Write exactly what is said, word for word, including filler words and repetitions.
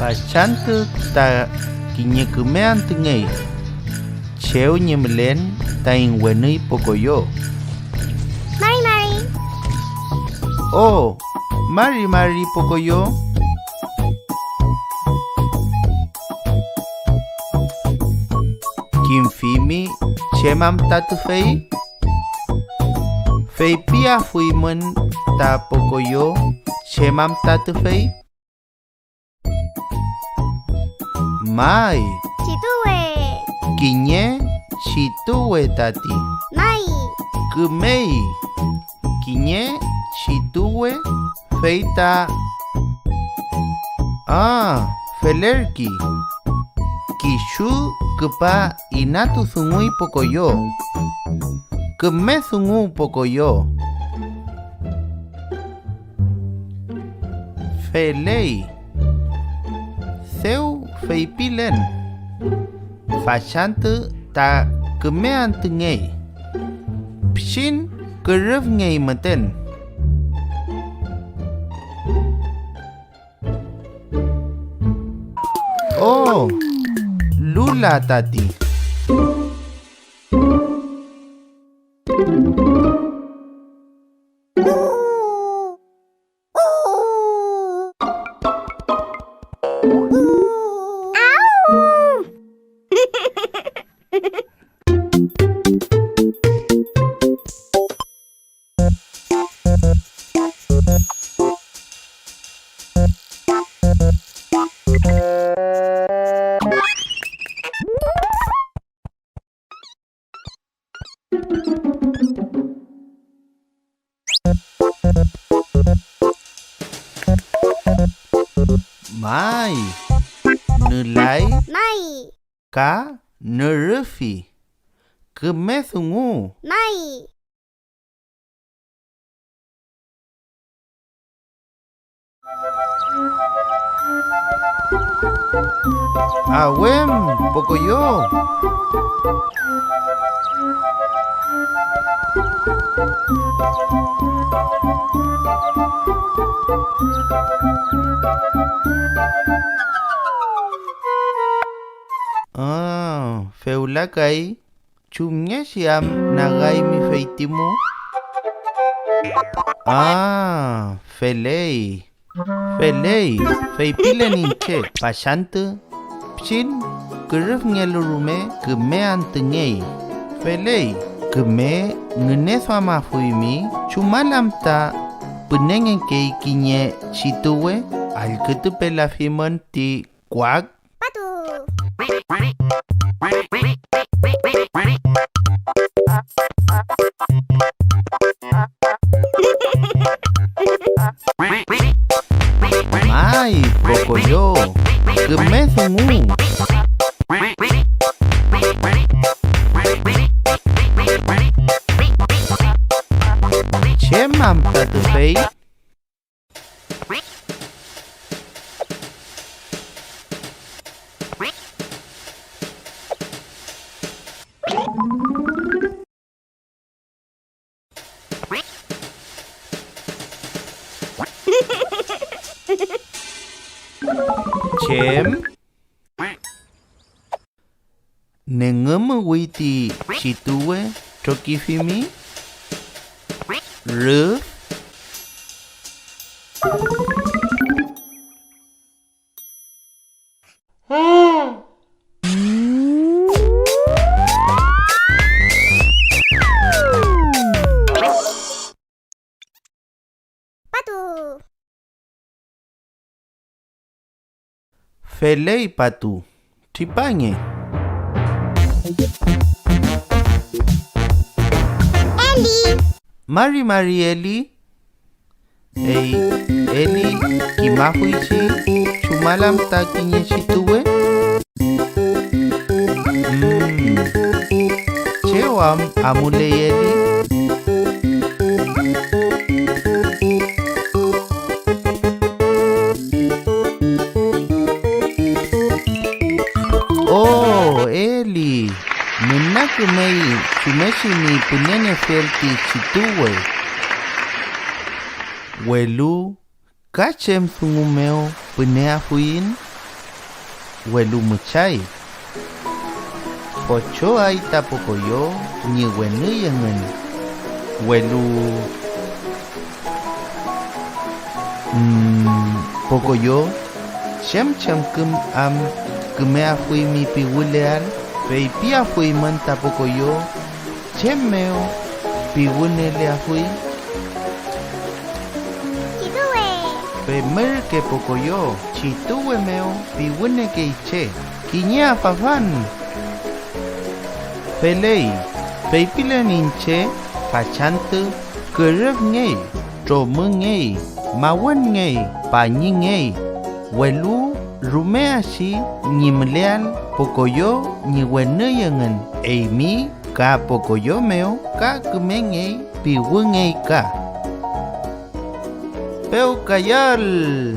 Fachantü ta kiñe küme antüngey chew ñi mülen taiñ wenüy Pokoyo. Mari mari. Oh, mari mari Pokoyo. ¿Kimfimi chem am ta tüfey? ¿Feypiafuymün ta Pokoyo chem am ta tüfey? May. Chituwe. Kiñe chituwe tati. May. Kümey. Kiñe chituwe, fey ta. Ah, felerki. Kisu küpa inatudunguy Pokoyo. Küme dungu Pokoyo. Feley. Dew feypilen, fachantü ta küme antüngey, pichin kürüfngey müten. Oh, Lula tati. May, nülay. May. Ka nürüfi. Küme dungu. May. Awem, Pokoyo. Ah, fewla kay. ¿Chumngechi am nagaymi feytimu? Ah, feley, feley, feypilen iñche fachantü, pichin kürüfngelu rume küme antüngey. Feley, küme ngüneduamafuymi, ¿chumal am ta pünengekey kiñe chituwe? Allkütupelafimün ti kuak. Patu. May, Pokoyo, küme dungu. ¿Chem am ta tüfey? ¿Chem? ¿Nengümüwi ti chituwe trokifimi? Rüf. Feley, Patu. Tripange. Eli. Mari mari, Eli. Ey, Eli, ¿kimafuychi chumal am ta kiñe chituwe? Mm, ¿chew am amuley Eli? Oh, Eli, müna kümey chumngechi ñi püneniefiel ti chituwe. Welu ka chem dungu mew püneafuiñ, welu müchay. Pochoay ta Pokoyo ñi wenüy engün, welu, mm, Pokoyo, ¿chem chemkün am kümeafuymi piwüleael? Feypiafuymün ta Pokoyo ¿chem mew piwüneleafuy? Chituwe. Femürke Pokoyo, chituwe mew piwünekey che, kiñe afafan. Feley, feypilen iñche fachantü kürüfngey, tromüngey, mawünngey, pañingey, welu rume achi ñi müleael Pokoyo ñi wenüy engün eymi ka Pokoyo mew ka kümengey piwüngey ka. Pewkayall.